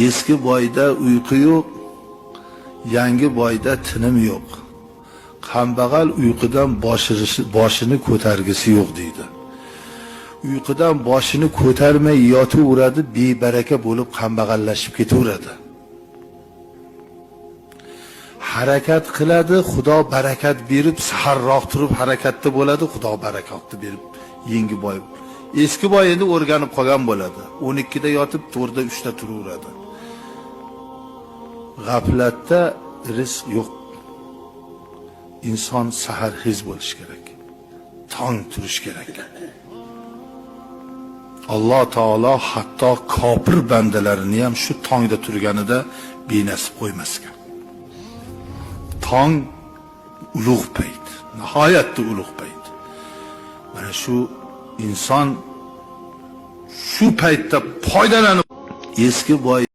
Eski boyda uyqu yo'q, yangi boyda tinim yo'q. Kambag'al uyqudan boshini ko'targisi yo'q deydi. Uyqudan boshini ko'tarmay yotaveradi, bebaraka bo'lib kambag'allashib ketaveradi. Harakat qiladi, Xudo barakat berib, saharroq turib harakatda bo'ladi, Xudo barakotni berib yangi boy. Eski boy endi o'rganib qolgan bo'ladi. 12 da yotib 4da 3 da turaveradi. G'aflatda rizq yo'q. Inson saharxez bo'lishi kerak. Tong turish kerak. Alloh taolo hatto kofir bandalarini ham shu tongda turganida benasib qo'ymasgan. Tong ulug' payt, nihoyatda ulug' payt. Mana shu inson shu paytda foydalanib eski boy